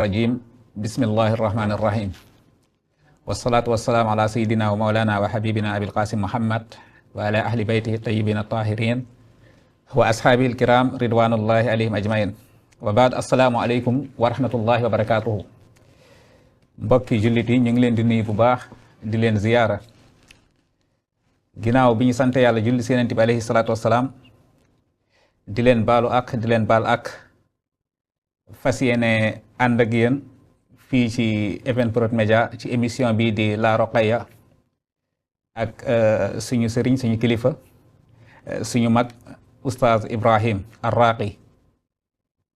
rajim bismillahi irrahmani irrahim wasalaatu wasalaamu ala sayidina wa maulana wa habibina abil qasim muhammad wa ala ahli baytihi tayyibin tahirin wa ashaabihi alkiram ridwanullahi alayhim ajmain wa baad assalaamu aleykum wa rahmatullahi wa barakatuhu. mbokki jullit yi ñu ngi leen di nuyu bu baax di leen ziyaara ginnaaw bi ñu sante yàlla julli si Yonent bi alayhi salaatu wassalaam di leen baalu ak di leen baal ak fas yéene ànd ak yéen fii ci Evenprod Media ci émission bii di La Roqaya ak suñu sëriñ suñu kilifa suñu mag oustaz Ibrahim Arraqi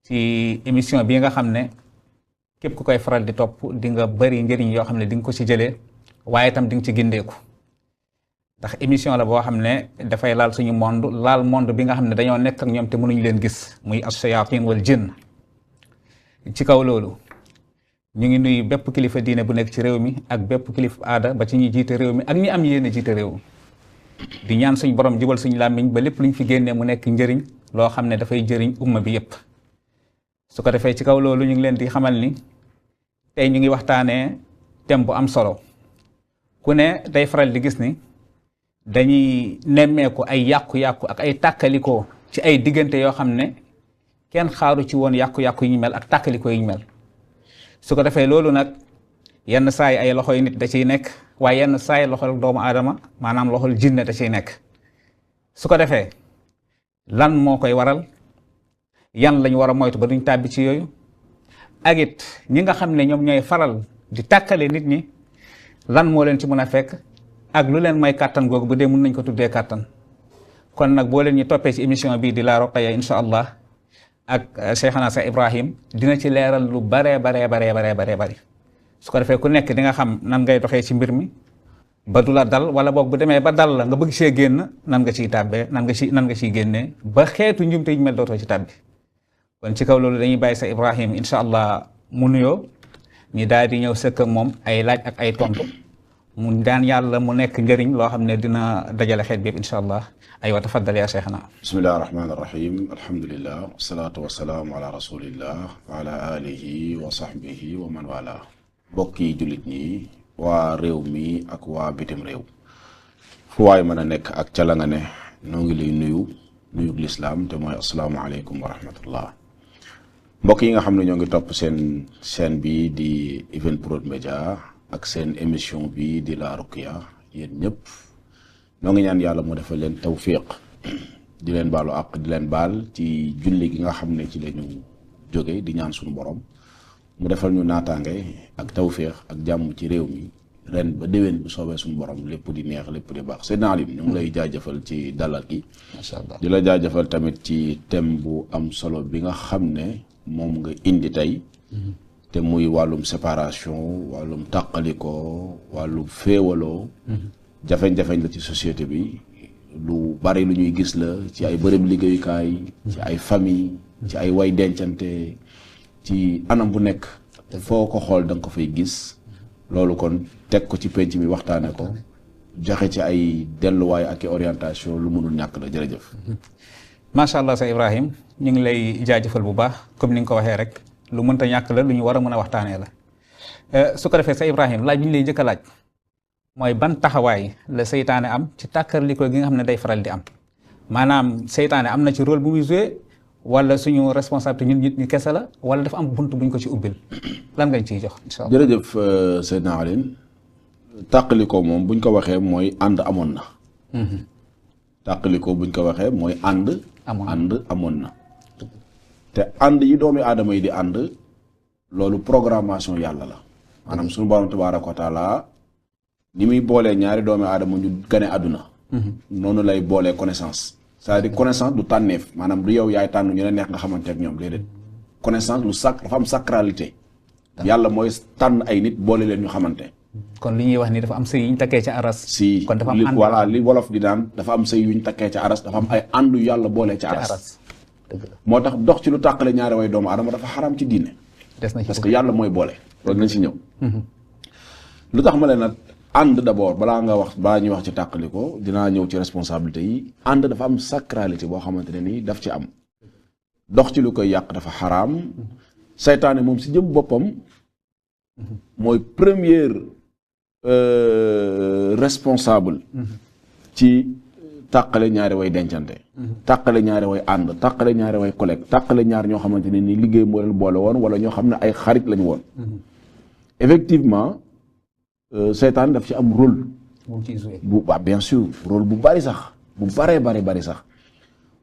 ci émission bii nga xam ne képp ku koy faral di topp di nga bëri njëriñ yoo xam ne di nga ko ci jëlee waaye itam di nga ci gindeeku ndax émission la boo xam ne dafay laal suñu monde laal monde bi nga xam ne dañoo nekk ak ñoom te mënuñu leen gis muy ash-shayatin wal jinn. ci kaw loolu ñu ngi nuyu bépp kilifa diine bu nekk ci réew mi ak bépp kilifa aada ba ci ñi jiite réew mi ak ñi am yéene jiite réew mi di ñaan suñ borom jubal suñu làmmiñ ba lépp luñ fi génnee mu nekk njëriñ loo xam ne dafay jëriñ umma bi yépp. su ko defee ci kaw loolu ñu ngi leen di xamal ni tey ñu ngi waxtaanee thème bu am solo ku ne day faral di gis ni dañuy nemmeeku ay yàqu-yàqu ak ay tàkkalikoo ci ay diggante yoo xam ne kenn xaaru ci woon yàqu-yàqu yi ñu mel ak tàkkalikoo yi ñu mel. su ko defee loolu nag yenn saay ay loxoy nit da ciy nekk waaye yenn saay loxol doomu aadama maanaam loxol jinne da ciy nekk. su ko defee lan moo koy waral yan lañu war a moytu ba duñ tàbbi ci yooyu ak it ñi nga xam ne ñoom ñooy faral di tàkkale nit ñi lan moo leen ci mën a fekk ak lu leen may kàttan googu bu dee mën nañ ko tuddee kàttan. kon nag boo leen ñu toppee ci émission bii di La Roqaya incha allah ak Cheikhana Cheikh Ibrahim dina ci leeral lu baree bari su ko defee ku nekk di nga xam nan ngay doxee ci mbir mi ba du la dal wala boog bu demee ba dal la nga bëgg see génn nan nga ciy tàbbee nan nga ciy génnee ba xeetu njumte yi ñu mel dootoo ci tàbbi. kon ci kaw loolu dañuy bàyyi sa Ibrahim incha allah mu nuyoo ñu daal di ñëw sëkk ak moom ay laaj ak ay tontu mu daan yàlla mu nekk njëriñ loo xam ne dina dajale xeet bi yëpp incha allah. aywa tafaddal ya cheikhna. bismillahi rahmaani rahim alhamdulillah wasalaatu wasalaamu ala rasulillah wa ala alihi wa sahbihi wa man wala mbokki jullit ñi waa réew mi ak waa bitim réew fu waay mën a nekk ak ca la nga ne noo ngi lay nuyug lislaam te mooy asalaamualeykum wa rahmatullah. mbokk yi nga xam ne ñoo ngi topp seen chaîne bi di Evenprod Media ak seen émission bi di La Roqaya yéen ñëpp noo ngi ñaan yàlla mu defal leen tawfiq di leen baalu àq di leen baal ci julli gi nga xam ne ci lañu jóge di ñaan suñu borom mu defal ñu naataange ak tawfiq ak jàmm ci réew mi ren ba déwén bu soobee suñu borom lépp di neex lépp di baax Seydina Alim ñu ngi lay jaajëfal ci dalal gi. Masha Allah di la jaajëfal tamit ci thème bu am solo bi nga xam ne moom nga indi tey te muy wàllum séparation wàllum tàqalikoo wàllum féewaloo jafeñ-jafeñ la ci société bi lu bari lu ñuy gis la ci ay bërëb liggéeyukaay ci ay famille ci ay way dencante ci anam bu nekk foo ko xool da nga ko fay gis loolu kon teg ko ci penc mi waxtaane ko joxe ci ay delluwaay ak i orientation lu mënul ñàkk la jërëjëf. macha allah sa Ibrahim ñu ngi lay jaajëfal bu baax comme ni nga ko waxee rek lu mënta ñàkk la lu ñu war a mën a waxtaanee la su ko defee sa Ibrahim laaj bi ñu lay jëkk a laaj mooy ban taxawaay la seytaane am ci tàkkarliko gi nga xam ne day faral di am maanaam seytaane am na ci rôle bu muy joué wala suñu responsabilité ñun nit ñi kese la wala dafa am bunt buñ ko ci ubbil lan ngañ ciy jox incha allah. jërëjëf Seydina Alioune tàkkalikoo moom buñ ko waxee mooy ànd amoon na. tàkkalikoo buñ ko waxee mooy ànd amoon na te ànd yi doomi aadama yi di ànd loolu programmation yàlla la maanaam suñu borom tabaaraka wa taala ni muy boolee ñaari doomi aadama ñu gane àdduna noonu lay boolee connaissance c'est-à-dire connaissance du tànneef maanaam du yow yaay tànn ñu ne neex nga xamante ak ñoom déedéet connaissance lu dafa am sacralité yàlla mooy tànn ay nit boole leen ñu xamante. kon li ñuy wax ni dafa am sëy yuñ takkee ca aras. si kon dafa am ànd voilà li wolof di daan dafa am sëy yuñ takkee ca aras dafa am ay àndu yàlla boole ca aras. moo tax dox ci lu tàqale ñaari way doomu aadama dafa xaram ci diine. des na ci parce que yàlla mooy boole loolu nañ si ñëw. lu tax ma leen nag ànd d'abord balaa ñuy wax ci tàqaliko dinaa ñëw ci responsabilité yi ànd dafa am sacralité boo xamante ne nii daf ci am dox ci lu koy yàq dafa xaraam seytaane moom si jëm boppam mooy première responsable ci tàqale ñaari way dencante tàqale ñaari way ànd tàqale ñaari way collègue tàqale ñaar ñoo xamante ne ni liggéey moo leen boole woon wala ñoo xam ne ay xarit lañu woon effectivement seytaan daf ci am rôle bu bien sûr rôle bu bari sax bu bari sax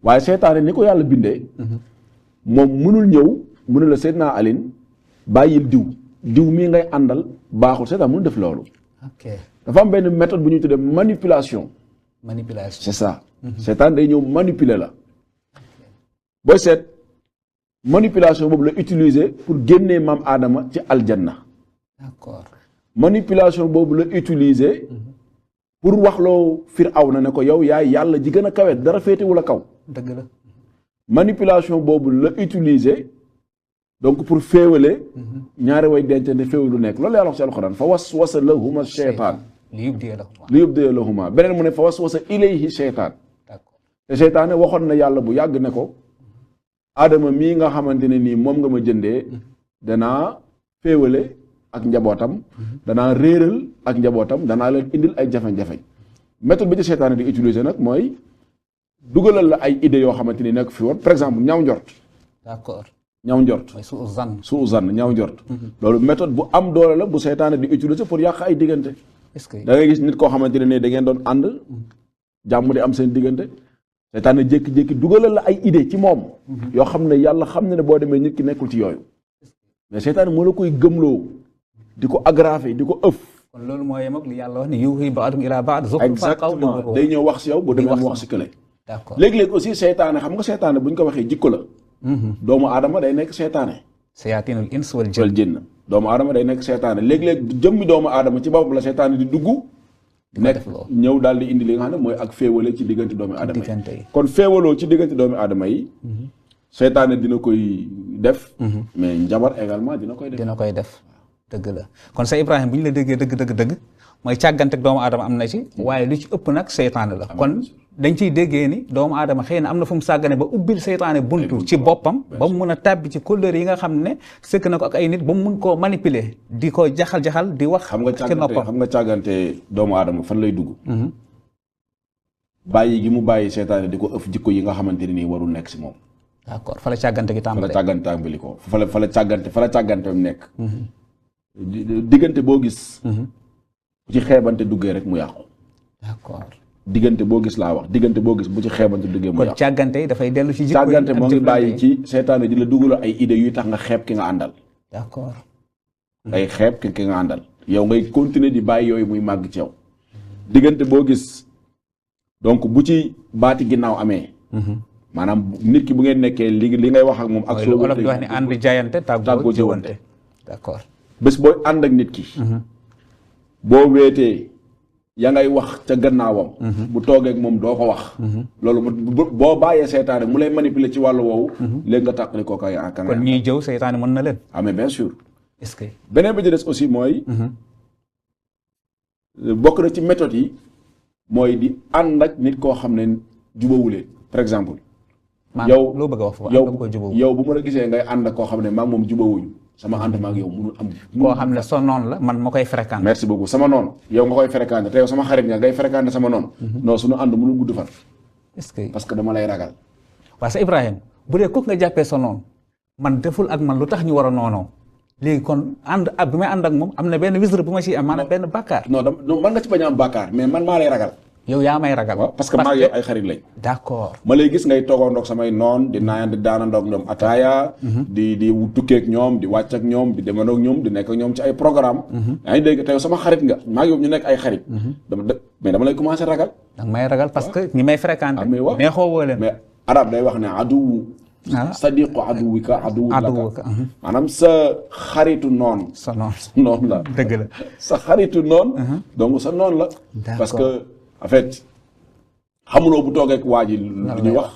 waaye seytaane ni ko yàlla bindee moom mënul ñëw mënul la Seydina Aline bàyyil diw mii ngay àndal baaxul seytaan mënul def loolu dafa am benn méthode bu ñuy tuddee manipulation c'est ça seytaan day ñëw manipuler la booy seet manipulation boobu la utiliser pour génnee maam Aadama ci aljanna d'accord manipulation boobu la utiliser pour waxloo Firawna ne ko yow yaay yàlla ji gën a kawe dara féetewu la kaw dëgg la manipulation boobu la utiliser donc pour féewale ñaari way dencante féewalu nekk loolu yàlla wax ci alxuraan fa waswasa lahuma sheytaan li yubdiya lahuma beneen mu ne fa waswasa ilayhi sheytaan te seytaane waxoon na yàlla bu yàgg ne ko Adama mii nga xamante ne nii moom nga ma jëndee danaa féewale ak njabootam danaa réeral ak njabootam danaa leen indil ay jafe-jafe méthode bi ci seytaane di utiliser nag mooy dugalal la ay idées yoo xamante ni nekk fi woon par exemple ñaaw njort d'accord ñaaw njort suu zan ñaaw njort loolu méthode bu am doole la bu seytaane di utiliser pour yàq ay diggante est-ce que da ngay gis nit koo xamante ne nii da ngeen doon ànd jàmm di am seen diggante seytaane jékki-jékki dugalal la ay idée ci moom yoo xam ne yàlla xam ne boo demee nit ki nekkul ci yooyu mais seytaane moo la koy gëmloo di ko aggraver di ko ëf kon loolu mooy yem ak li yàlla wax ne yuuhi ba'dukum ilaa ba'd exactement day ñëw wax si yow bu demee mu wax si kële d'accord léegi-léegi aussi seytaane xam nga seytaane bu ñu ko waxee jikko la doomu aadama day nekk seytaane sayaatinul ins wal jinn doomu aadama day nekk seytaane léegi-léeg jëmmi doomu aadama ci boppam la seytaane di dugg nekk ñëw daal di indi li nga xam ne mooy ak féewale ci diggante doomu aadama yi kon féewaloo ci diggante doomu aadama yi seytaane dina koy def mais njabar également dina koy def dëgg la kon sa Ibrahima bu ñu la déggee dëgg mooy càggante ak doomu aadama am na ci waaye lu ci ëpp nag seytaane la kon dañ ciy déggee ni doomu aadama xëy na am na fu mu sàggane ba ubbil seytaane buntu ci boppam ba mu mun a tàbbi ci couleur yi nga xam ne sëkk na ko ak ay nit ba mu mun koo manipuler di ko jaxal di wax ci noppam xam nga càggante doomu aadama fan lay dugg bàyyi gi mu bàyyi seytaane di ko ëf jikko yi nga xamante ne nii warul nekk si moom d'accord fa la càggante gi tàmbali ko fa la càggante mu nekk diggante boo gis bu ci xeebante duggee rek mu yàqu d'accord diggante boo gis laa wax diggante boo gis bu ci xeebante duggee mu yàqu kon càggante yi dafay dellu ci jikko yi càggante moo ngi bàyyi ci seytaane di la dugal ay idées yuy tax nga xeeb ki nga àndal d'accord ngay xeeb ki nga àndal yow ngay continuer di bàyyi yooyu muy màgg ci yow diggante boo gis donc bu ci baati ginnaaw amee maanaam nit ki bu ngeen nekkee li ngay wax ak moom ak soo olof di wax ni ànd jaayante tàggoo jëwante d'accord bés booy ànd ak nit ki boo weetee yaa ngay wax ca gannaawam bu toogee ak moom doo ko wax loolu boo bàyyee seytaane mu lay manipuler ci wàllu woowu léegi nga tàqali kooka kan kon ñiy jëw seytaane mën na leen mais bien sûr est-ce que beneen bi ci des aussi mooy bokk na ci méthode yi mooy di ànd ak nit koo xam ne jubawuleen par exemple yow loo bëgg a wax yow bu ma la gisee ngay ànd ak koo xam ne maa moom jubawuñu sama ànd maag yow mënul am koo xam ne sa noon la man ma koy fréquenté merci beaucoup sama noon yow nga koy fréquenté te yow sama xarit nga ngay fréquenté sama noon non suñu ànd mënul gudd fan est-ce que parce que dama lay ragal waaw sa Ibrahima bu dee kooku nga jàppee sa noon man deful ak man lu tax ñu war a noonoo léegi kon ànd ak bi may ànd ak moom am na benn wisre bu ma ciy am maanaam benn bàkkaar non man nga ci bañ a am bàkkaar mais man maa lay ragal yow yaa may ragal waaw parce que maa ngi ay xarit lañ d'accord ma lay gis ngay toogandoog samay noon di daanandoog ñoom ataaya di tukkeek ñoom di wàcc ak ñoom di demandoog ñoom di nekk ak ñoom ci ay programme yaa ngi dégg te yow sama xarit nga maa ngi yow ñu nekk ay xarit mais dama lay commencé ragal danga may ragal parce que ñi may fréquenté neexoo woo leen mais arab day wax ne aduwu sadiqu aduwika aduwuka maanaam sa xaritu noon sa noon la dëgg la sa xaritu noon donc sa noon la parce que en fait xamuloo bu toogee ak waa ji lu ñuy wax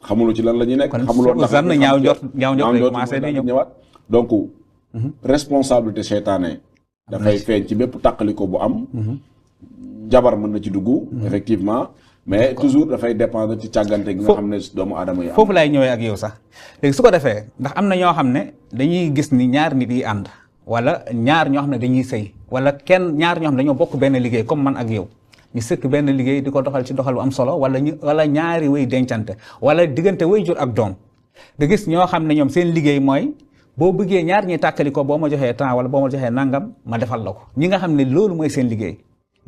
xamuloo ci lan la ñuy nekk xamuloo ndax ñaaw njort commencé di ñëwaat donc responsabilité seytaane dafay feeñ ci bépp tàqaliko bu am jabar mën na ci dugg effectivement mais toujours dafay dépendre ci càggante gi nga xam ne doomu aadama yi foofu laay ñëwee ak yow sax léegi su ko defee ndax am na ñoo xam ne dañuy gis ni ñaar nit yi ànd wala ñaar ñoo xam ne dañuy sëy wala ñaar ñoo xam ne dañoo bokk benn liggéey comme man ak yow ñu sëkk benn liggéey di ko doxal ci doxal bu am solo wala ñaari way dencante wala diggante way jur ak doom nga gis ñoo xam ne ñoom seen liggéey mooy boo bëggee ñaar ñi tàkkali ko boo ma joxee temps wala boo ma joxee nangam ma defal la ko ñi nga xam ne loolu mooy seen liggéey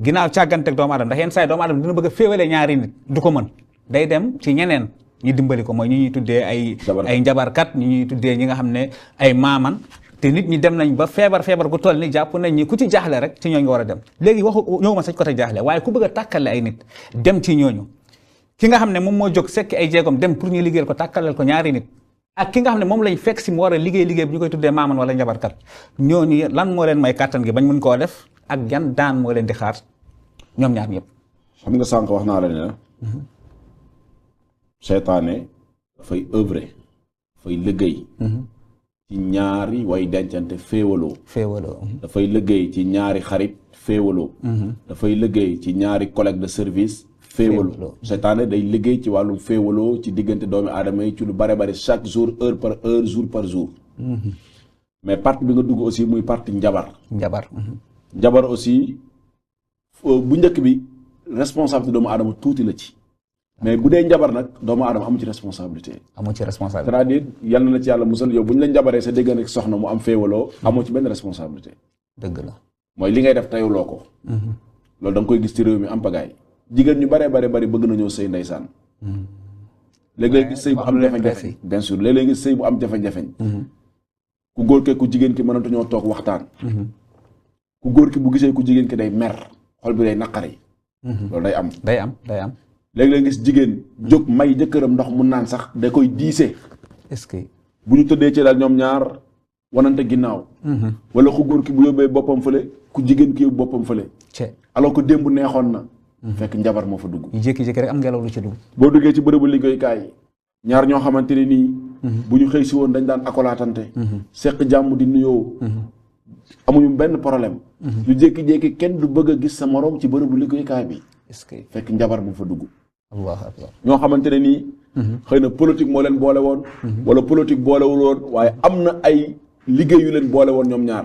ginnaaw càggante ak doomu aadama ndax yenn saa yi doomu aadama dina bëgg a féewale ñaari nit du ko mën day dem ci ñeneen ñi dimbali ko mooy ñi ñuy tuddee ay njabarkat ñi ñuy tuddee ñi nga xam ne ay maaman te nit ñi dem nañ ba feebar gu toll ni jàpp nañ ñi ku ci jaaxle rek ci ñooñu nga war a dem léegi waxu ñëwuma sañ côté jaaxle waaye ku bëgg a tàkkale ay nit dem ci ñooñu ki nga xam ne moom moo jóg sekki ay jéegom dem pour ñu liggéeyal ko tàkkaleel ko ñaari nit ak ki nga xam ne moom lañ fekk si mu war a liggéey bi ñu koy tuddee maaman wala njabarkat ñooñu lan moo leen may kàttan gi bañ mun koo def ak yan daan moo leen di xaar ñoom ñaar ñëpp. xam nga sànq wax naa la ne seytaane dafay œuvrer dafay liggéey ci ñaari way dencante féewaloo dafay liggéey ci ñaari xarit féewaloo dafay liggéey ci ñaari collègue de service féewaloo seytaane day liggéey ci wàllum féewaloo ci diggante doomi aadama yi ci lu bare bare chaque jour heure par heure jour par jour mais partie bi nga dugg aussi muy partie njabar aussi bu njëkk bi responsabilité doomu aadama tuuti la ci mais bu dee njabar nag doomu aadama amu ci responsabilité c'est-à-dire yal na la ci yàlla musal yow bu ñu la njabaree sa déggante ak soxna mu am féewaloo amoo ci benn responsabilité dëgg la mooy li ngay def tayuloo ko loolu da nga koy gis ci réew mi am pagaay jigéen ñu bare bëgg nañoo sëy ndeysaan léeg-léeg gis sëy bu am jafe-jafe bien sûr léeg-léeg gis sëy bu am jafe-jafe ku góor ke ku jigéen ki mënatu ñoo toog waxtaan ku góor ki bu gisee ku jigéen ki day mer xol bi day naqari loolu day am léeg-léeg gis jigéen jóg may jëkkëram ndox mu naan sax da koy diise est-ce que bu ñu tëddee ci daal ñoom ñaar wanante ginnaaw wala ku góor ki bu yóbbee boppam fële ku jigéen ki yóbbu boppam fële alors que démb neexoon na fekk njabar moo fa dugg ñu jékki-jékki rek am ngelaw lu ci dugg boo duggee ci bërëbu liggéeykaay ñaar ñoo xamante ne nii bu ñu xëy si woon dañ daan akolaatante seq jàmm di nuyoo amuñu benn problème ñu jékki-jékki kenn du bëgg a gis sa morom ci bërëbu liggéeykaay bi est-ce que fekk njabar moo fa dugg allahu akbar ñoo xamante ne nii xëy na politique moo leen boole woon wala politique boolewul woon waaye am na ay liggéey yu leen boole woon ñoom ñaar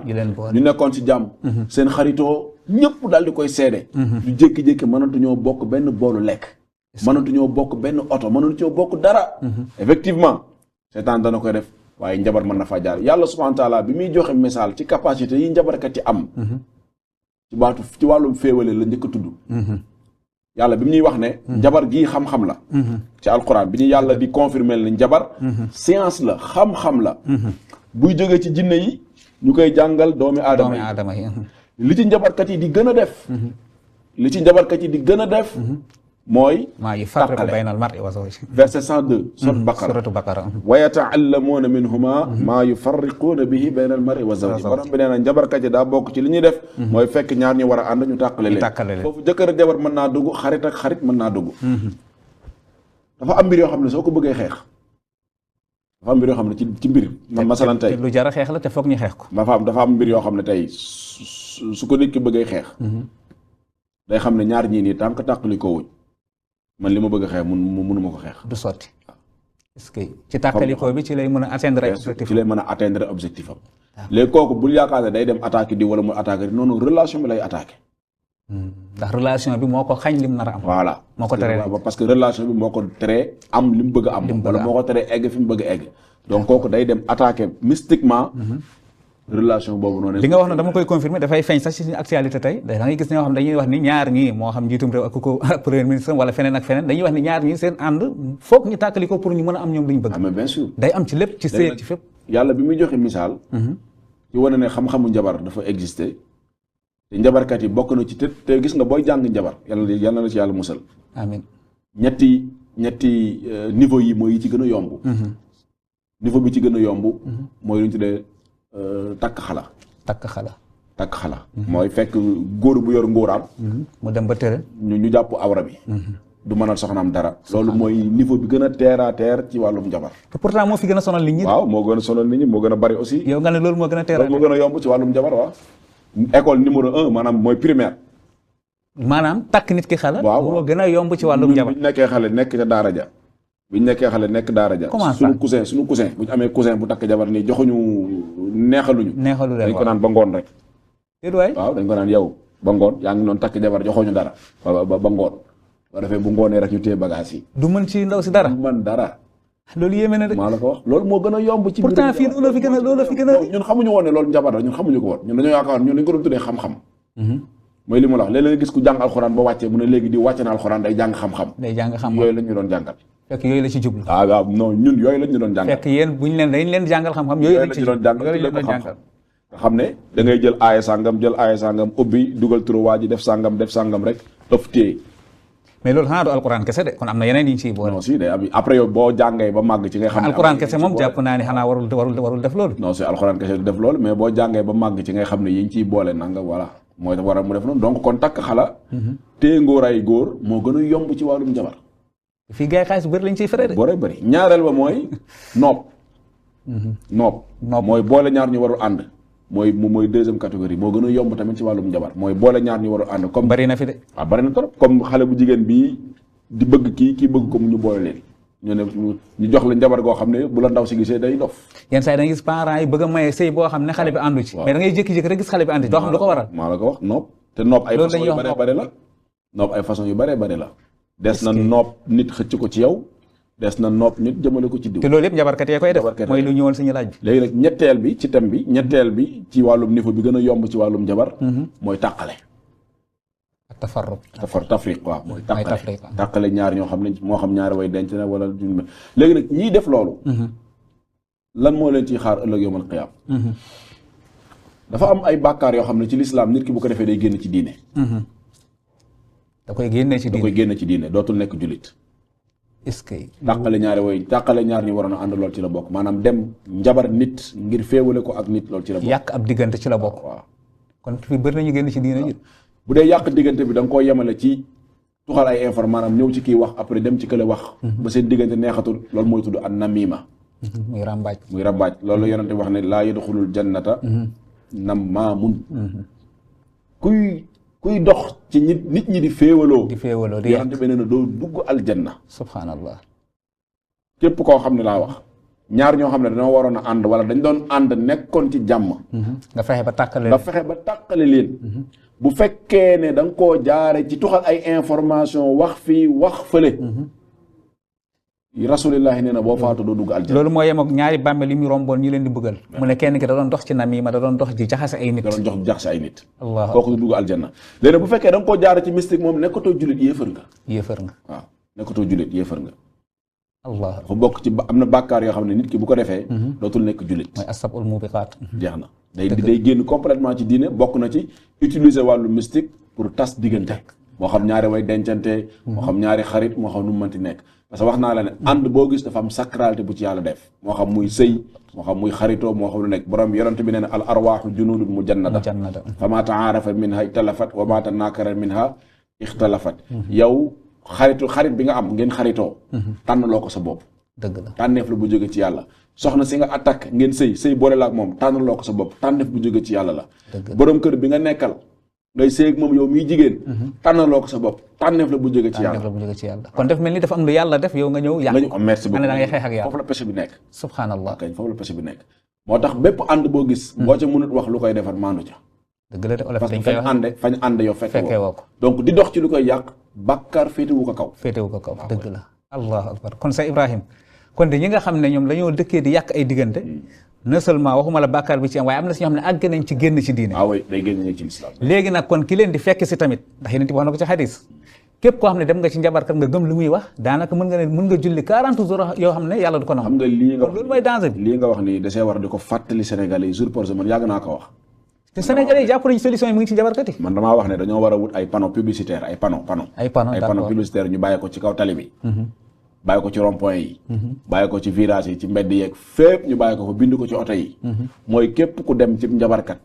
ñu nekkoon ci jàmm seen xaritoo ñëpp daal di koy seede ñu jékki-jékki mënatuñoo bokk benn boolu lekk mënatuñoo bokk benn oto mënatuñoo bokk dara effectivement seetaan dana koy def waaye njabar mën na faa jaar yàlla subhanahu wa taala bi muy joxe misaal ci capacité yi njabarkat yi am ci wàllum féewale la njëkk a tudd yàlla bi mu ñuy wax ne njabar gii xam-xam la ci alquran bi ñu yàlla di confirmer ne njabar science la xam-xam la buy jógee ci jinne yi ñu koy jàngal doomi aadama yi li ci njabarkat yi di gën a def mooy maa yufarriqu bayna al-mar'i wa zawjihi verset 102 suratu Baqara wa yata'allamuuna minhuma maa yufarriquuna bihi bayna al-mar'i wa zawjihi borom bi nee na njabarkat yi daa bokk ci li ñuy def mooy fekk ñaar ñu war a ànd ñu tàqale leen foofu jëkkër ak jabar mën naa dugg xarit ak xarit mën naa dugg dafa am mbir yoo xam ne soo ko bëggee xeex dafa am mbir yoo xam ne ci mbir masalan tey lu jar a xeex la te foog ñu xeex ko dafa am mbir yoo xam ne tey su ko nit ki bëggee xeex day xam ne ñaar ñii nii tant que tàqali ko wuñ man li ma bëgg a xeex mënuma ko xeex du sotti est-ce que ci tàkkalikoo bi ci lay mën a atteindre objectif ci lay mën a atteindre objectif am léegi kooku bul yaakaar ne day dem attaqué di wala mu attaqué di noonu relation bi lay attaqué ndax relation bi moo ko xañ lim nar a am voilà moo ko teree parce que relation bi moo ko teree am li mu bëgg a am wala moo ko teree egg fi mu bëgg a egg donc kooku day dem attaqué mystiquement relation boobu noonu li nga wax na dama koy confirmer dafay feeñ sax ci actualité tey da ngay gis ñoo xam dañuy wax ni ñaar ñii moo xam njiitum réew ak ko premier ministre wala feneen ak feneen dañuy wax ni ñaar ñii seen ànd foog ñu tàkkali ko pour ñu mën a am ñoom li ñu bëgg mais bien sûr day am ci lépp ci sëy ci fépp yàlla bi muy joxe misaal ci wane ne xam-xamu njabar dafa exister te njabarkat yi bokk na ci te gis nga booy jàng njabar yàlla na la ci yàlla musal amiin ñetti niveau yi mooy yi ci gën a yomb niveau bi ci gën a yomb mooy lu ñu tuddee takk xala mooy fekk góor bu yor ngóoraam mu dem ba tëre ñu jàpp awra bi du mënal soxnaam dara loolu mooy niveau bi gën a terre à terre ci wàllum njabar te pourtant moo fi gën a sonal nit ñi waaw moo gën a sonal nit ñi moo gën a bari aussi yow nga ne loolu moo gën a terre loolu moo gën a yomb ci wàllum njabar waaw école numéro 1 maanaam mooy primaire maanaam takk nit ki xala. waaw moo gën a yomb ci wàllum njabar. biñ nekkee xale nekk ca daara ja. biñ nekkee xale nekk daara ja. comment ça suñu cousin bu ñu amee cousin bu takk jabar nii joxuñu neexaluñu. neexalu leen dañ ko naan ba ngoon rek. déet waay waaw dañ ko naan yow ba ngoon yaa ngi noonu takk jabar joxuñu dara ba ngoon. ba defee bu ngoonee rek ñu téye bagage yi. du mën ci ndaw si dara. du mën dara. loolu yéeme na de. maa la ko wax loolu moo gën a yomb. ci pourtant fii loolu fi gën a ñun xamuñu woon ne loolu njabar la ñun xamuñu ko woon ñun dañoo yaakaar ñun dañ ko doon tuddee xam-xam. mooy li mu la wax léeg-léeg nga gis ku jàng alxuraan ba wàccee mu ne léegi di wàcce na alxuraan day jàng xam-xam. day jàng xam-xam yooyu lañ ñu doon jàngal. fekk yooyu la ci jublu. waaw non ñun yooyu lañ ñu doon jàngal. fekk yéen buñ leen dañ leen jàngal xam-xam yooyu lañ ci doon jàngal nga xam ne da ngay jël aaya sàngam ubbi dugal turu waa ji def sàngam rek ëf téye. mais loolu xanaa du alquran kese de kon am na yeneen yi ñu ciy boole. non si day am après yow boo jàngee ba màgg ci ngay xam ne alquran kese moom jàpp naa ni xanaa warul def loolu. non si alquran kese du def loolu mais boo jàngee ba màgg ci ngay xam ne yi ñu ciy boole nanga voilà mooy war a mu def noonu donc kon takk xala téye ngóor ay góor moo gën a yomb ci wàllum jabar. fii gars yi xaalis bëri lañ ciy fere de. bëri ñaareel ba mooy noob mooy boole ñaar ñu warul ànd mooy deuxième catégorie moo gën a yomb tamit ci wàllum njabar mooy boole ñaar ñu warul ànd comme bari na fi de. waaw bari na trop comme xale bu jigéen bii di bëgg kii bëgg ko mu ñu boole leen ñu ne ñu jox la njabar goo xam ne bu la ndaw si gisee day dof. yenn saa yi da ngay gis parents yi bëgg a maye sëy boo xam ne xale bi àndu ci. mais da ngay jékki-jékki rek gis xale bi àndu ci doo xam lu ko waral. maa la ko wax noob te noob ay façon yu bëree bëri la noob ay façon yu bëree bëri la des na noob nit xëcc ko ci yow des na noob nit jëmale ko ci diw. te loolu yëpp njabarkat yee koy def mooy lu ñëwoon suñu laaj bi. léegi nag ñetteel bi ci thème bi ñetteel bi ci wàllum niveau bi gën a yomb ci wàllum njabar mooy tàqale. tafriq waaw mooy tàqale ñaar ñoo xam ne moo xam ñaari way denc na wala léegi nag ñiy def loolu lan moo leen ciy xaar ëllëg yawmal qiyaam dafa am ay bàkkaar yoo xam ne ci lislaam nit ki bu ko defee day génn ci diine da koy génne ci diine dootul nekk jullit. est-ce que tàqale ñaar ñi waroon a ànd loolu ci la bokk maanaam dem njabar nit ngir féewale ko ak nit loolu ci la bokk. yàq ab diggante ci la bokk. waaw kon fi bëri nañu génn ci diine ji. bu dee yàq diggante bi da nga koo yemale ci tuxal ay information maanaam ñëw ci kii wax après dem ci kële wax. ba seen diggante neexatul loolu mooy tudd an namima. muy rambaaj loolu yonente wax ne laa yadxulul jannata nammaamun. kuy dox ci nit ñi di féewaloo. di yonente bi nee na doo dugg aljanna. subhanallah. képp koo xam ne laa wax ñaar ñoo xam ne dañoo waroon a ànd wala dañ doon ànd nekkoon ci jàmm. nga fexe ba tàqale leen. bu fekkee ne da nga koo jaare ci tuxal ay information wax fii wax fële. rasulillahi nee na boo faatu doo dugg aljanna. loolu moo yem ak ñaari bàmmeel yi mu romboon ñu leen di bëggal. mu ne kenn ki da doon dox ci namima da doon dox ci jaxase ay nit. Allah kooku du dugg aljanna. léegi bu fekkee da nga koo jaare ci mystique moom nekkatoo jullit yéefar nga. waaw nekkatoo jullit yéefar nga. Allah dafa bokk ci am na bàkkaar yoo xam ne nit ki bu ko defee. dootul nekk jullit. mooy asabul mubiqaat. jeex na day génn complètement ci diine bokk na ci utiliser wàllu mystique pour tas diggante. moo xam ñaari way dencante. moo xam ñaari xarit moo xam nu mu mënti nekk. parce que wax naa la ne ànd boo gis dafa am sacralité bu ci yàlla def moo xam muy sëy moo xam muy xaritoo moo xam lu nekk borom yonent bi nee na al arwaaxu junudun mujannada fa maa taarafa minha ixtalafat wa maa tanaakara minha ixtalafat yow xarit bi nga am ngeen xaritoo tànn loo ko sa bopp dëgg la tànneef la bu jóge ci yàlla soxna si nga attaque ngeen sëy boole la ak moom tànn loo ko sa bopp tànneef bu jóge ci yàlla la borom kër bi nga nekkal ngay sëy ak moom yow miy jigéen tànnaloo ko sa bopp tànneef la bu jóge ci yàlla kon def mel ni dafa am lu yàlla def yow nga ñëw yàq merci beaucoup da ngay xeex ak yàlla foofu la péché bi nekk subhanallah kañ foofu la péché bi nekk moo tax bépp ànd boo gis boo ca mënut wax lu koy defar maandu ca dëgg la de olof parce que fañ ànd yow fekke woo ko donc di dox ci lu koy yàq bàkkaar féetewu ko kaw dëgg la allahu akbar kon sa Ibrahim kon de ñi nga xam ne ñoom dañoo dëkkee di yàq ay diggante non seulement waxuma la bàkkaar bi ci am waaye am na si ñoo xam ne àgg nañ ci génn ci diine. waaw day génn ci lislaam. léegi nag kon ki leen di fekk si tamit ndax yéen a wax na ko ci xadis képp koo xam ne dem nga ci njabarkat nga gëm lu muy wax daanaka mën nga julli 40 jours yoo xam ne yàlla du ko nangu. xam nga lii nga wax loolu mooy danger bi. lii nga wax nii dasee war di ko fàttali Sénégalais yi jour pour jour man yàgg naa ko wax. te Sénégalais yi jàpp nañu solution yi mu ngi ci njabarkat yi. man damaa wax ne dañoo war a wut ay panneau publicitaire ay panneau publicitaire ñu bàyyi ko ci kaw tali bi bàyyi ko ci rond-point yi bàyyi ko ci virage yi ci mbedd yeeg fépp ñu bàyyi ko fa bind ko ci oto yi mooy képp ku dem ci njabarkat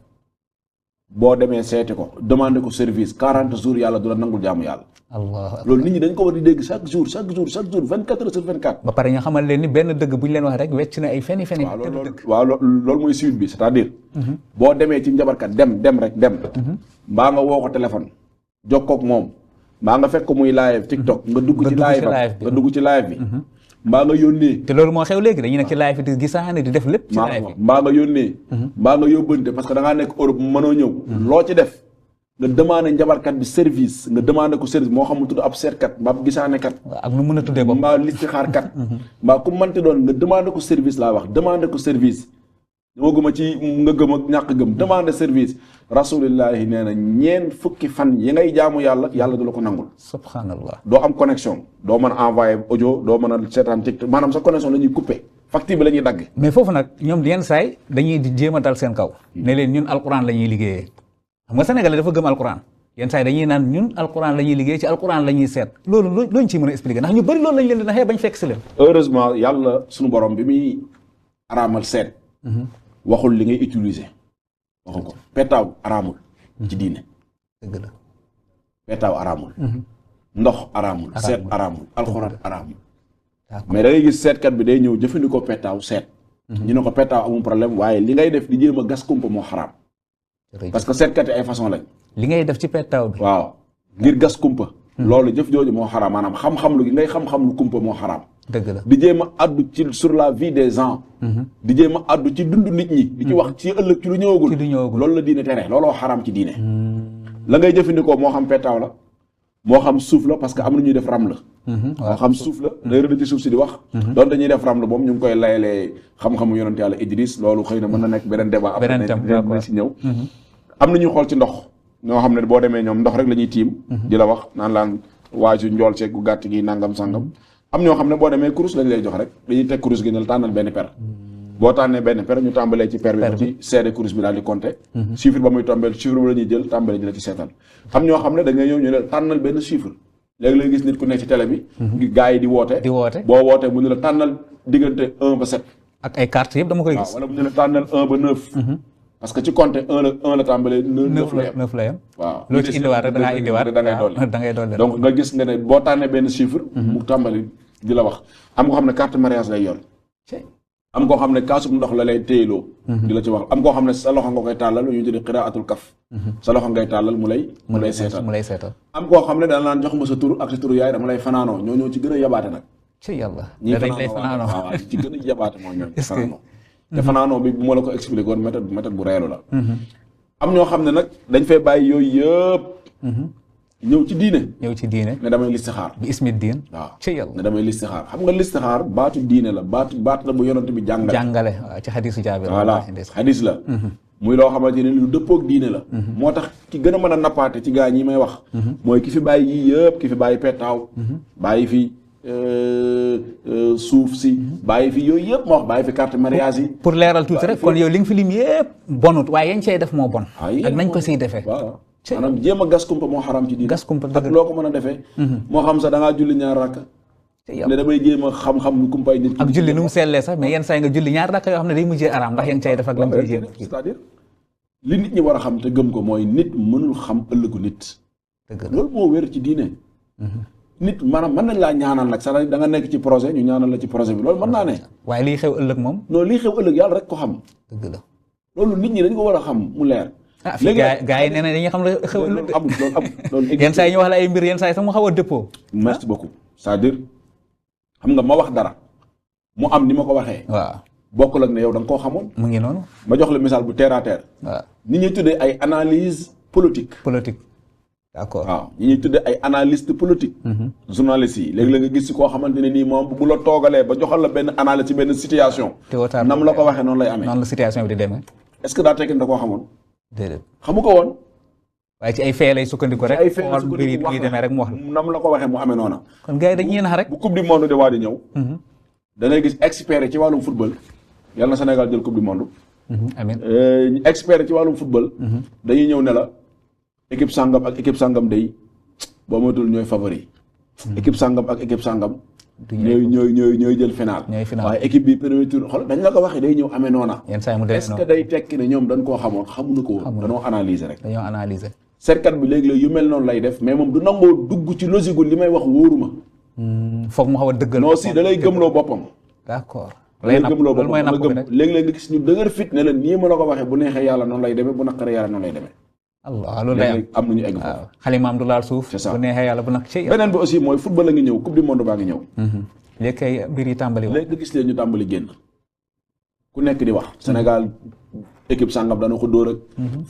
boo demee seeti ko demandé ko service 40 jours yàlla du la nangul jaamu yàlla Allah loolu nit ñi dañ ko war di dégg chaque jour 24 heures sur 24 ba pare ñu xamal leen ni benn dëgg bu ñu leen wax rek wecc na ay feni waaw loolu mooy suite bi c'est-à-dire boo demee ci njabarkat dem mbaa nga woo ko téléphone jokkoog moom mbaa nga fekk ko muy live TikTok nga dugg ci live bi mbaa nga yónnee. te loolu moo xew léegi dañuy nekk ci live di gisaane di def lépp. ci live bi mbaa nga yónnee. mbaa nga yóbbante parce que da ngaa nekk Europe mënoo ñëw. loo ci def nga demandé njabarkat bi service nga demandé ko service moo xam mu tudd ab seetkat mbaa ab gisaanekat. ak nu mën a tuddee bopp mbaa listixaarkat. mbaa ku mënti doon nga demandé ko service laa wax demandé ko service. ñoo gëma ci nga gëm ak ñàkk gëm demandé service rasulillahi nee na ñeen fukki fan yi ngay jaamu yàlla du la ko nangul. subhanallah. doo am connexion doo mën a envoyé audio doo mën a seetaan TikTok maanaam sa connexion la ñuy coupé facture bi la ñuy dagg. mais foofu nag ñoom yenn saay dañuy di jéem a dal seen kaw. ne leen ñun alquran la ñuy liggéeyee. xam nga Sénégalais dafa gëm alquran yenn saay dañuy naan ñun alquran la ñuy liggéey ci alquran la ñuy seet loolu looñu ciy mën a expliquer ndax ñu bëri loolu lañ leen di naxee bañ fekk si leen. heureusement yàlla suñu borom bi muy araamal seet. waxul li ngay utiliser waxu ko petaaw araamul ci diine. dëgg la petaaw araamul. ndox araamul. seet araamul alxuraan araamul. mais da ngay gis seetkat bi day ñëw jëfandikoo petaaw seet. ñu ne ko petaaw amul problème waaye li ngay def di jéem a gas kumpa moo xaraam. parce que seetkat yi ay façon lañ. li ngay def ci petaaw bi. waaw ngir gas kumpa. loolu jëf jooju moo xaraam maanaam xam-xam lu gi ngay xam-xam lu kumpa moo xaraam. dëgg la di jéem a addu ci sur la vie des gens. di jéem a addu ci dund nit ñi. di ci wax ci ëllëg ci lu ñëwagul. loolu la diine tere looloo xaraam ci diine. la ngay jëfandikoo moo xam petaaw la moo xam suuf la parce que am na ñuy def ram la. moo xam suuf la day rëdd ci suuf si di wax. doon dañuy def ram la moom ñu ngi koy layalee xam-xamu yonent yàlla Idris loolu xëy na mën na nekk beneen débat. beneen thème si ñëw. am na ñuy xool ci ndox ñoo xam ne boo demee ñoom ndox rek la ñuy tiim. di la wax naan laan waaju njool ceeg gu gàtt gi nangam sangam. am ñoo xam ne boo demee kurus lañ lay jox rek dañuy teg kurus gi ne la tànnal benn per boo tànnee benn per ñu tàmbalee ci per bi ci seede kurus bi daal di compter chiffre ba muy tombeel chiffre ba la ñuy jël tàmbalee di la ci seetal am ñoo xam ne da ngay ñëw ñu ne tànnal benn chiffre léegi lay gis nit ku nekk ci télé bi gars yi di woote boo wootee mu ne la tànnal diggante 1 ba 7 ak ay cartes yëpp dama koy gis wala mu ne la tànnal 1 ba 9 parce que ci compter 1 la tàmbalee 9 la yem waaw loo ci indiwaat rek da ngaa indiwaat da ngay dolli donc nga gis nga ne boo tànnee benn chiffre mu tàmbali di la wax am koo xam ne carte mariage lay yor am koo xam ne kaasub ndox la lay téyeloo di la ci wax am koo xam ne sa loxo nga koy tàllal ñu tudde qiraatul kaf sa loxo ngay tàllal mu lay seetal am koo xam ne dana naan jox ma sa tur ak sa turu yaay dama lay fanaanoo ñoo ci gën a yabaate nag ci yàlla ñii fanaanoo waaw ci gën a yabaate mooy ñoom fanaanoo te fanaanoo bi bu ma la ko expliqué woon méthode bu reelu la am ñoo xam ne nag dañ fay bàyyi yooyu yëpp ñëw ci diine ne damay listixaar bi ismi diin waaw ci yàlla ne damay listixaar xam nga listixaar baatu diine la baat la bu yonent bi jàngale waaw ci xadisu Jaabir voilà xadis la muy loo xamante ne lu dëppoog diine la moo tax ki gën a mën a nappaate ci gaa ñi may wax mooy ki fi bàyyi yii yëpp ki fi bàyyi petaaw bàyyi fi suuf si bàyyi fi yooyu yëpp ma wax bàyyi fi carte mariage yi pour leeral tuuti rek kon yow li nga fi lim yëpp bonut waaye yañ cay def moo bon ak nañ ko siy defee waaw maanaam jéem a gas kumpa moo xaram ci diine gas kumpa ak loo ko mën a defee moo xam sax da ngaa julli ñaar rakka ne damay jéem a xam-xam lu kumpaay nit ak julli nu mu sellee sax mais yenn saa yi nga julli ñaar rakka yoo xam ne day mujjee araam ndax yañ cay def ak lam koy jéem c'est-à-dire li nit ñi war a xam te gëm ko mooy nit mënul xam ëllëgu nit loolu moo wér ci diine nit maanaam mën nañ laa ñaanal nag sax da nga nekk ci projet ñu ñaanal la ci projet bi loolu mën naa ne waaye liy xew ëllëg moom non lii xew ëllëg yàlla rek ko xam dëgg la loolu nit ñi dañ ko war a xam mu leer léegi gaa yi nee na dañuy xam la xew ëllëg amul loolu yenn saa yi ñu wax la ay mbir yenn saa yi sax mu xaw a dëppoo merci beaucoup c'est-à-dire xam nga ma wax dara mu am ni ma ko waxee waaw bokkul ak ne yow da nga koo xamoon mu ngi noonu ma jox la misaal bu terre à terre waaw ñi ñuy tuddee ay analyse politique d'accord waaw ñi ñuy tuddee ay analyste politique journalistes yi léegi la nga gis si koo xamante ne nii moom bu la toogalee ba joxal la benn analyse ci benn situation nam la ko waxee noonu lay amee noonu la situation bi di demee est-ce que daa tekki da koo xamoon déedéet xamu ko woon waaye ci ay fee lay sukkandiku rek ay fee lay sukkandiku mbir yi muy demee rek mu wax la nam la ko waxee mu amee noona kon gars yi dañuy nax rek bu coupe du monde de waa di ñëw da ngay gis expert ci wàllum football yàlla na Sénégal jël coupe du monde amiin expert ci wàllum football dañuy ñëw ne la équipe sangam ak équipe sangam day boo moytul ñooy favori équipe sangam ak équipe sangam ñooy jël final waaye équipe bi premier tour xool dañ la ko waxee day ñëw amee noona est-ce que day tekki ne ñoom dañ koo xamoon xamuñu ko woon dañoo analyser rek dañoo analyser seetkat bi léegi-léegi yu mel noonu lay def mais moom du nangoo dugg ci logique gu li may wax wóoruma foog mu xaw a dëggal non si da lay gëmloo boppam d'accord lay gëmloo boppam léegi-léegi nga gis ñu dëgër fit ne la nii ma la ko waxee bu neexee yàlla noonu lay demee bu naqaree yàlla noonu lay demee Allah loolu day am nañu egg foofu. xalimaam du laal suuf. c'est ça bu neexee yàlla bu nag ci. beneen bi aussi mooy football la ngi ñëw coupe du monde baa ngi ñëw. léegi kay mbir yi tàmbali woon. léegi nga gis leen ñu tàmbali génn ku nekk di wax Sénégal équipe sàngam dana ko dóor ak.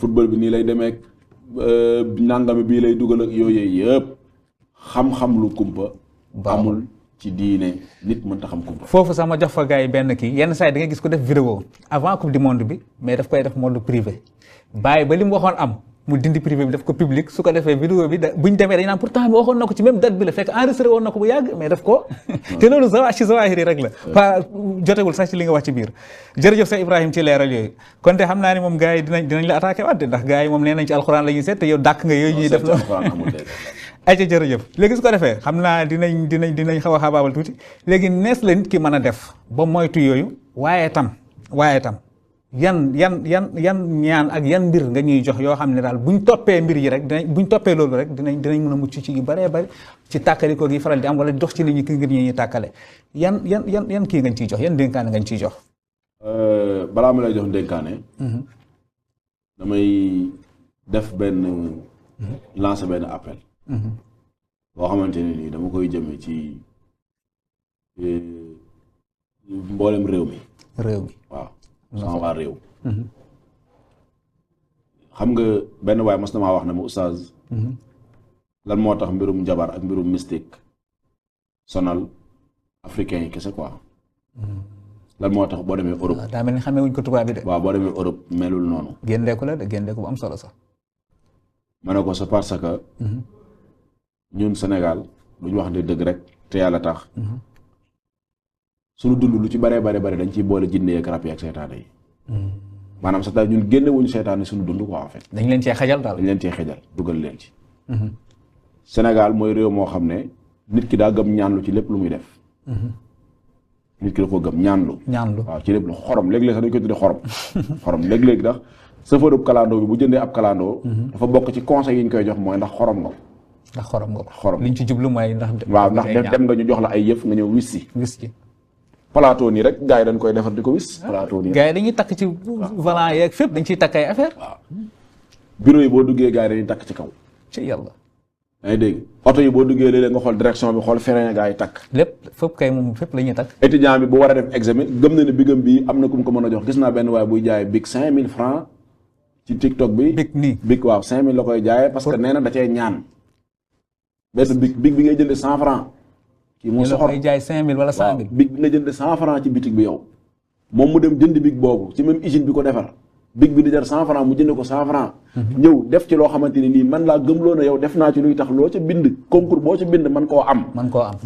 football bi nii lay demee ak nangami bii lay dugal ak yooyu yëpp xam-xam lu kumpa. amul ci diine nit mënta xam kumpa. foofu sax ma jox fa gars yi benn kii yenn saa yi da nga gis ko def vidéo avant coupe du monde bi mais daf koy def mode privé bàyyi ba li mu waxoon am mu dindi privé bi def ko public su ko defee vidéo bi buñ demee dañ naan pourtant bi waxoon na ko ci même date bi la fekk enregistré woon na ko bu yàgg mais daf ko te loolu ci zawahiri rek la pas jotewul sax ci li nga wax ci biir jërëjëf sa Ibrahima ci leeral yooyu kon te xam naa ni moom gars yi dinañ la attaqué waat ndax gars yi moom nee nañ ci alxuraan la ñuy seet te yow dàkk nga yooyu ñuy def loolu ayca jërëjëf léegi su ko defee xam naa dinañ xaw a xabaabal tuuti léegi nees la nit ki mën a def ba moytu yooyu waaye tam yan ñaan ak yan mbir nga ñuy jox yoo xam ne daal buñ toppee mbir yi rek buñ toppee loolu rek dinañ mën a mucc ci yu bëree bëri ci tàkkali ko gi faral di am wala dox ci nit ñi ki ngir ñuy tàkkale yan kii ngañ ciy jox yan dénkaane ngañ ciy jox. balaa ma lay jox dénkaane. damay def lancer benn appel. boo xamante ne nii dama koy jëmee ci mboolem réew mi. waaw. sama waa réew. xam nga benn waay mas na maa wax ne ma oustaz. lan moo tax mbirum njabar ak mbirum mystique sonal africain yi kese quoi. lan moo tax boo demee Europe. daa mel ni xamee wuñ ko tubaab bi de. waaw boo demee Europe melul noonu. génneeku la de génneeku bu am solo sax. ma ne ko c'est parce que. ñun Sénégal duñ wax ne dëgg rek te yàlla tax. suñu dund lu ci bare dañ ciy boole jinne ak rab yi ak seetaane yi. maanaam sax daal ñun génne wuñu seetaane suñu dund quoi en fait. dañ leen cee xajal daal. dañ leen cee xajal dugal leen ci. Sénégal mooy réew moo xam ne nit ki daa gëm ñaanlu ci lépp lu muy def. nit ki da ko gëm ñaanlu. waaw ci lépp lu xorom léeg-léeg sax dañ koy tuddee xorom. xorom léeg-léeg ndax chauffeur ab kalandoo bi bu jëndee ab kalandoo. dafa bokk ci conseil yi ñu koy jox mooy ndax xorom nga. xorom liñ ci jublu mooy ndax. waaw ndax dem nga ñu jox la ay yëf nga ñëw wis ci. plateau nii rek gars yi dañ koy defar di ko wis. plateau nii gars yi dañuy takk ci volant yeeg fépp dañ ciy takk ay affaire. waaw bureau yi boo duggee gars yi dañuy takk ci kaw. ci yàlla. yaa ngi dégg oto yi boo duggee léeg-léeg nga xool direction bi xool frein gars yi takk. lépp fépp kay moom fépp la ñuy takk. étudiant bi bu war a def examen gëm na ne bigam bi am na ku mu ko mën a jox gis naa benn waaye buy jaay big 5000 francs ci TikTok bi. big waaw 5000 la koy jaayee parce que nee na da cee ñaan. benn big bi ngay jëndee 100 francs kii moo soxor koy jaay 5000 wala 100000. big bi nga jënd 100 francs ci bitig bi yow moom mu dem jënd big boobu ci même usine bi ko defar big bi di jar 100 francs mu jënd ko 100 francs ñëw def ci loo xamante ne nii man laa gëmloo na yow def naa ci luy tax loo ca bind concours boo ca bind man koo am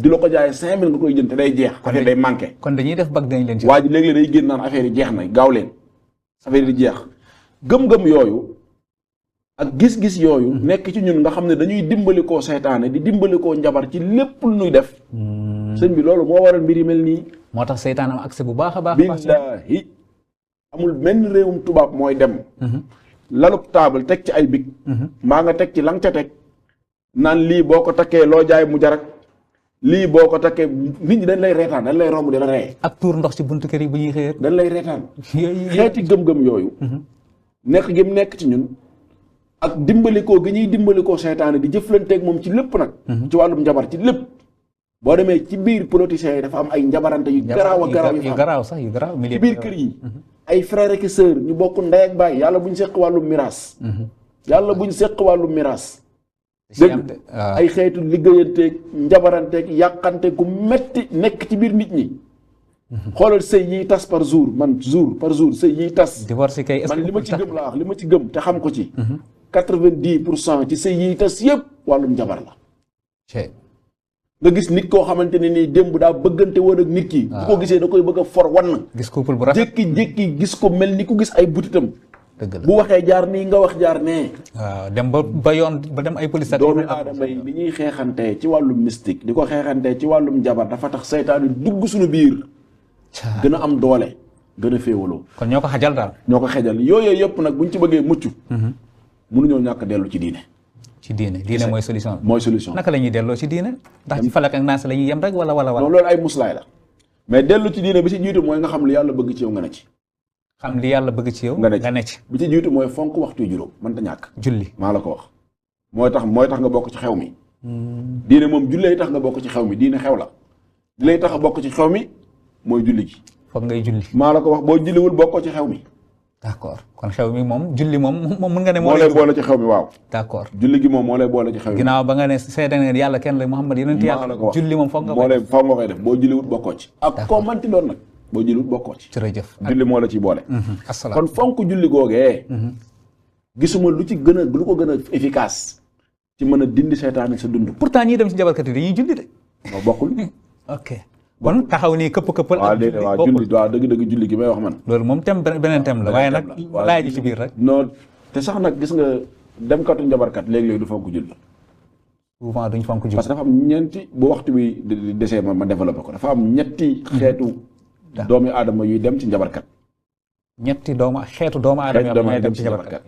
di la ko jaayee 5000 nga koy jënd te day jeex affaire day manqué kon dañuy def bag dañ leen ci waa ji léeg-léeg day génn naan affaire yi jeex na gaaw leen affaire yi di jeex gëm-gëm yooyu ak gis-gis yooyu nekk ci ñun nga xam ne dañuy dimbali koo seytaane di dimbali koo njabar ci lépp lu ñuy def sëñ bi loolu moo waral mbir yi mel nii moo tax seytaan am accès bu baax a baax billaahi amul benn réewum tubaab mooy dem lalub taabal teg ci ay big mbaa nga teg ci la nga ca teg naan lii boo ko takkee loo jaay mu jarak lii boo ko takkee nit ñi dañ lay reetaan dañ lay romb di la ree ak tuur ndox ci buntu kër yi bu ñuy xëyee dañ lay reetaan xeeti gëm-gëm yooyu nekk gi mu nekk ci ñun ak dimbalikoo gi ñuy dimbalikoo seytaane di jëflanteeg moom ci lépp nag ci wàllum njabar ci lépp boo demee ci biir politiciens yi dafa am ay njabarante yu garaaw a garaaw yu garaaw sax yu garaaw ci biir kër yi ay frère ak sœur ñu bokk ndey ak baay yàlla buñ seq wàllum miraas yàlla buñ seq wàllum miraas dégg ay xeetu liggéeyanteeg njabaranteeg yàqante gu metti nekk ci biir nit ñi xoolal sëy yiy tas par jour sëy yiy tas man li ma ci gëm laa wax li ma ci gëm te xam ko ci 90% ci sëy yiy tas yëpp wàllum njabar la nga gis nit koo xamante ne nii démb daa bëggante woon ak nit ki bu ko gisee da koy bëgg a for wan gis couple bu rafet jékki-jékki gis ko mel ni ku gis ay butitam bu waxee jaar nii nga wax jaar nee waaw dem ba yoon ba dem ay police doomu aadama yi li ñuy xeexantee ci wàllum mystique di ko xeexantee ci wàllum njabar dafa tax seytaane dugg suñu biir gën a am doole gën a féewaloo kon ñoo ko xajal daal ñoo ko xajal yooyu yëpp nag buñ ci bëggee mucc mënuñoo ñàkk dellu ci diine mooy solution mooy solution naka la ñuy delloo ci diine ndax ci falak ak naas la ñuy yem rek wala non loolu ay muslaay la mais dellu ci diine bi si jiitu mooy nga xam lu yàlla bëgg ci yow nga ne ci xam li yàlla bëgg ci yow nga ne ci bi ci jiitu mooy fonk waxtu juróom mënta ñàkk julli maa la ko wax mooy tax nga bokk ci xew mi diine moom jullee tax nga bokk ci xew mi diine xew la di lay tax a bokk ci xew mi mooy julli gi foog ngay julli maa la ko wax boo julliwul bokkoo ci xew mi d'accord kon xew mi moom julli moom mën nga ne moo lay boole ci xew mi waaw d'accord julli gi moom moo lay boole ci xew mi ginnaaw ba nga ne seede nga yàlla kenn la Muhammad yonent yàlla julli moom foog nga foog nga koy def boo julliwul bokkoo ci ak koo manti doon nag boo julliwul bokkoo ci jërëjëf julli moo la ciy boole asalaam kon fonk julli googee gisuma lu ko gën a efficace ci mën a dindi seytaane sa dund pourtant ñi dem ci njabarkat yi dañuy julli de moo bokkul ok kon taxaw nii këppal waaw julli waaw dëgg julli gi may wax man loolu moom beneen thème la waaye nag laaj ji ci biir rek non te sax nag gis nga demkatu njabarkat léegi-léegi du fonk julli souvent duñ fonk julli parce que dafa am ñeenti bu waxtu bi desee ma développé ko dafa am ñetti xeetu doomi aadama yuy dem ci njabarkat xeetu doomu aadama yi dem ci njabarkat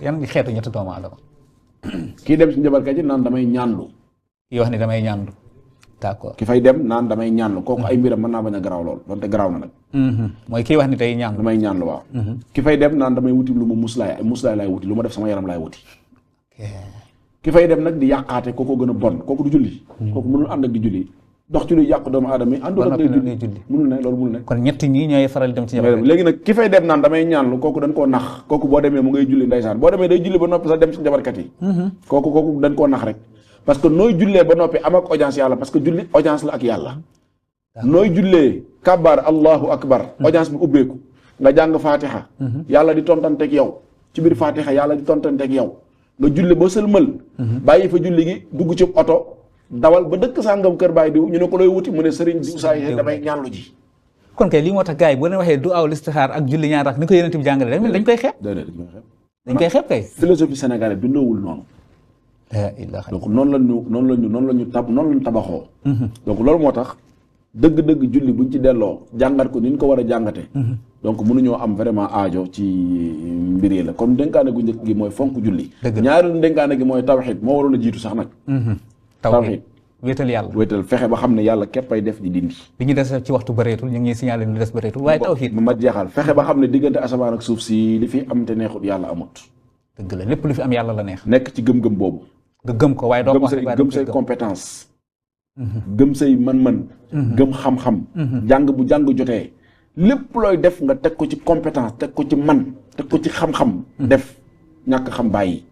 yan xeetu ñetti doomu aadama kii dem ci njabarkat yi naan damay ñaanlu kii wax ni damay ñaanlu d'accord ki fay dem naan damay ñaanlu kooku ay mbiram mën naa bañ a garaaw lool donte garaaw na nag mooy kii wax ni tey ñaanlu damay ñaanlu waaw ki fay dem naan damay wuti lu ma muslaay laay wuti lu ma def sama yaram laay wuti ki fay dem nag di yàqaate kooku gën a bon kooku du julli kooku mënul ànd ak di julli dox ci luy yàq doomu aadama yi àndul ak day julli mënul ne loolu mënul ne kon ñett ñi ñooy faral dem ci njabarkat léegi nag ki fay dem naan damay ñaanlu kooku dañ koo nax kooku boo demee mu ngay julli ndeysaan boo demee day julli ba noppi sax dem ci njabarkat yi kooku dañ koo nax rek parce que nooy jullee ba noppi am ak audience yàlla parce que julli audience la ak yàlla nooy jullee kabar allahu akbar audience bi ubbeeku nga jàng fatiha yàlla di tontanteeg yow ci biir fatiha yàlla di tontanteeg yow nga julli ba sëlmal bàyyi fa julli gi dugg ci oto dawal ba dëkk sàngam kër baay diw ñu ne ko looy wuti mu ne sëriñ diw saa yi damay ñaanlu ji kon kay lii moo tax gars yi boo leen waxee du aw listixaar ak julli ñaar rak ni ko yonent bi jàngale dañ koy xeeb dañ koy xeeb kay philosophie sénégalais bindoowul noonu donc noonu lañu tabaxoo donc loolu moo tax dëgg-dëgg julli buñ ci delloo jàngat ko ni ñu ko war a jàngate donc mënuñoo am vraiment aajo ci mbir yi la kon dénkaane gu njëkk gi mooy fonk julli ñaareelu dénkaane gi mooy tawxiid moo waroon a jiitu sax nag tawxiid wéetal fexe ba xam ne yàlla képp ay def di dindi li ñu des ci waxtu bëreetul ñu ngi signalé ñu des bëreetul waaye tawxiid ma jeexal fexe ba xam ne diggante asamaan ak suuf si li fi am te neexut yàlla amut dëgg la lépp lu fi am yàlla la neex nekk ci gëm-gëm boobu nga gëm ko waaye doo ko wax gëm say compétence gëm say mën-mën gëm xam-xam jàng bu jàng jotee lépp looy def nga teg ko ci compétence teg ko ci man teg ko ci xam-xam def ñàkk xam bàyyi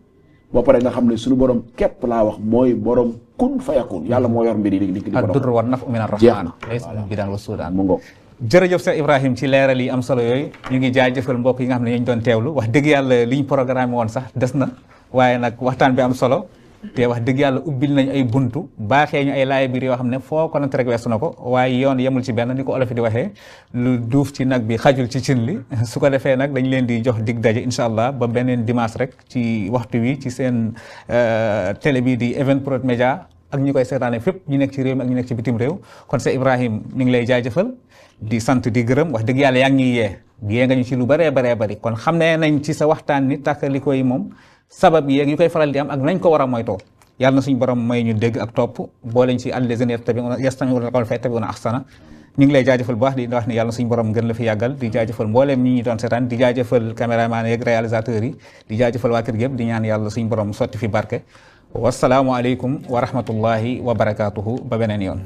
boo paree nga xam ne suñu borom képp laa wax mooy borom kun fayakun yàlla moo yor mbir yi di ko ad-durru wan naf'u min ar-rahmaan laysa min bidaan wa suudaan mu ngoog jërëjëf Cheikh Ibrahim ci leeral yi am solo yooyu ñu ngi jaajëfal mbokk yi nga xam ne ñu doon teewlu wax dëgg yàlla liñ programme woon sax des na waaye nag waxtaan bi am solo te wax dëgg yàlla ubbil nañ ay buntu baaxee ñu ay laay biir yoo xam ne foo ko nat rek weesu na ko waaye yoon yemul ci benn ni ko olof di waxee lu duuf ci nag bi xajul ci cin li su ko defee nag dañ leen di jox dig daje incha allah ba beneen dimanche rek ci waxtu wi ci seen télé bi di Evenprod Média ak ñi koy seetaane fépp ñu nekk ci réew mi ak ñu nekk ci bitim réew kon Cheikh Ibrahim ñu ngi lay jaajëfal di sant di gërëm wax dëgg yàlla yaa ngi ñuy yee nga ñu ci lu bëree bari kon xam ne nañ ci sa waxtaan ni tàkkaliko yi moom sabab yeeg yu koy faral di am ak nañ ko war a moytoo yàlla na suñu borom may ñu dégg ak topp booleñ ci allazina yastami'una al-qawla fayattabi'una ahsana ñu ngi lay jaajëfal bu baax di wax ni yàlla na suñu borom gën la fi yàggal di jaajëfal mbooleem ñi ñu doon seetaan di jaajëfal caméraman yeeg réalisateurs yi di jaajëfal waa kër gi yëpp di ñaan yàlla suñu borom sotti fi barke wasalaamu aleykum wa rahmatullahi wa barakatuhu ba beneen yoon